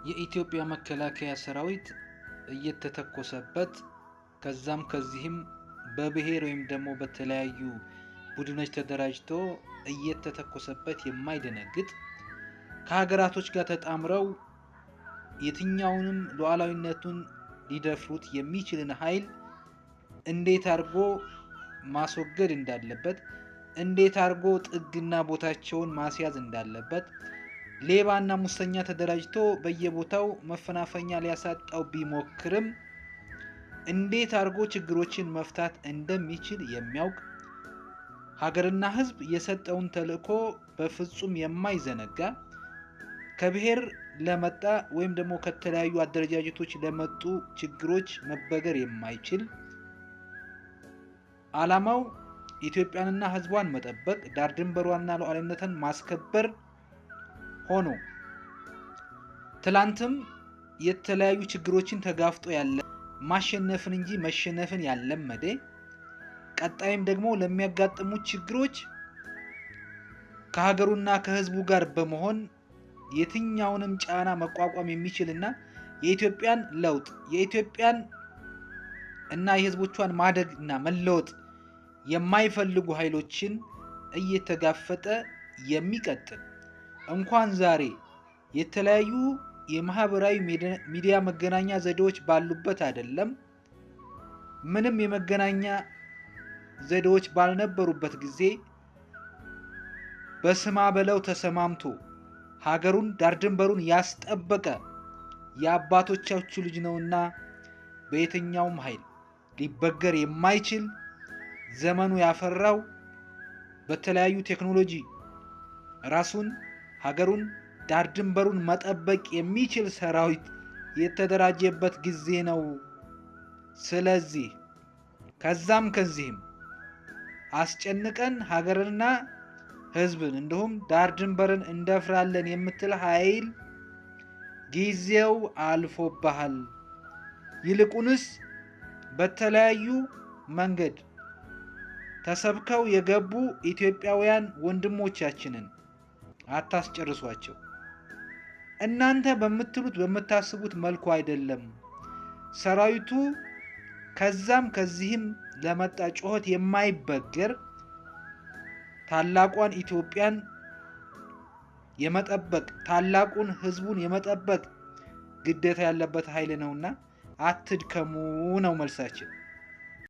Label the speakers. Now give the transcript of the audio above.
Speaker 1: የኢትዮጵያ መከላከያ ሰራዊት እየተተኮሰበት ከዛም ከዚህም በብሔር ወይም ደግሞ በተለያዩ ቡድኖች ተደራጅቶ እየተተኮሰበት የማይደነግጥ፣ ከሀገራቶች ጋር ተጣምረው የትኛውንም ሉዓላዊነቱን ሊደፍሩት የሚችልን ኃይል እንዴት አድርጎ ማስወገድ እንዳለበት፣ እንዴት አድርጎ ጥግና ቦታቸውን ማስያዝ እንዳለበት፣ ሌባና ሙሰኛ ተደራጅቶ በየቦታው መፈናፈኛ ሊያሳጣው ቢሞክርም እንዴት አድርጎ ችግሮችን መፍታት እንደሚችል የሚያውቅ፣ ሀገርና ሕዝብ የሰጠውን ተልዕኮ በፍጹም የማይዘነጋ፣ ከብሔር ለመጣ ወይም ደግሞ ከተለያዩ አደረጃጀቶች ለመጡ ችግሮች መበገር የማይችል፣ ዓላማው ኢትዮጵያንና ሕዝቧን መጠበቅ፣ ዳር ድንበሯንና ሉዓላዊነትን ማስከበር ሆኖ ትላንትም የተለያዩ ችግሮችን ተጋፍጦ ያለ፣ ማሸነፍን እንጂ መሸነፍን ያለመደ፣ ቀጣይም ደግሞ ለሚያጋጥሙ ችግሮች ከሀገሩና ከሕዝቡ ጋር በመሆን የትኛውንም ጫና መቋቋም የሚችልና የኢትዮጵያን ለውጥ፣ የኢትዮጵያን እና የሕዝቦቿን ማደግ እና መለወጥ የማይፈልጉ ኃይሎችን እየተጋፈጠ የሚቀጥል፣ እንኳን ዛሬ የተለያዩ የማህበራዊ ሚዲያ መገናኛ ዘዴዎች ባሉበት አይደለም፣ ምንም የመገናኛ ዘዴዎች ባልነበሩበት ጊዜ በስማ በለው ተሰማምቶ ሀገሩን ዳር ድንበሩን ያስጠበቀ የአባቶቻችሁ ልጅ ነውና በየትኛውም ኃይል ሊበገር የማይችል፣ ዘመኑ ያፈራው በተለያዩ ቴክኖሎጂ ራሱን፣ ሀገሩን፣ ዳር ድንበሩን መጠበቅ የሚችል ሰራዊት የተደራጀበት ጊዜ ነው። ስለዚህ ከዛም ከዚህም አስጨንቀን ሀገርንና ሕዝብን እንዲሁም ዳር ድንበርን እንደፍራለን የምትል ኃይል ጊዜው አልፎብሃል። ይልቁንስ በተለያዩ መንገድ ተሰብከው የገቡ ኢትዮጵያውያን ወንድሞቻችንን አታስጨርሷቸው። እናንተ በምትሉት በምታስቡት መልኩ አይደለም። ሰራዊቱ ከዛም ከዚህም ለመጣ ጩኸት የማይበገር፣ ታላቋን ኢትዮጵያን የመጠበቅ፣ ታላቁን ህዝቡን የመጠበቅ ግዴታ ያለበት ኃይል ነውና አትድከሙ ነው መልሳችን።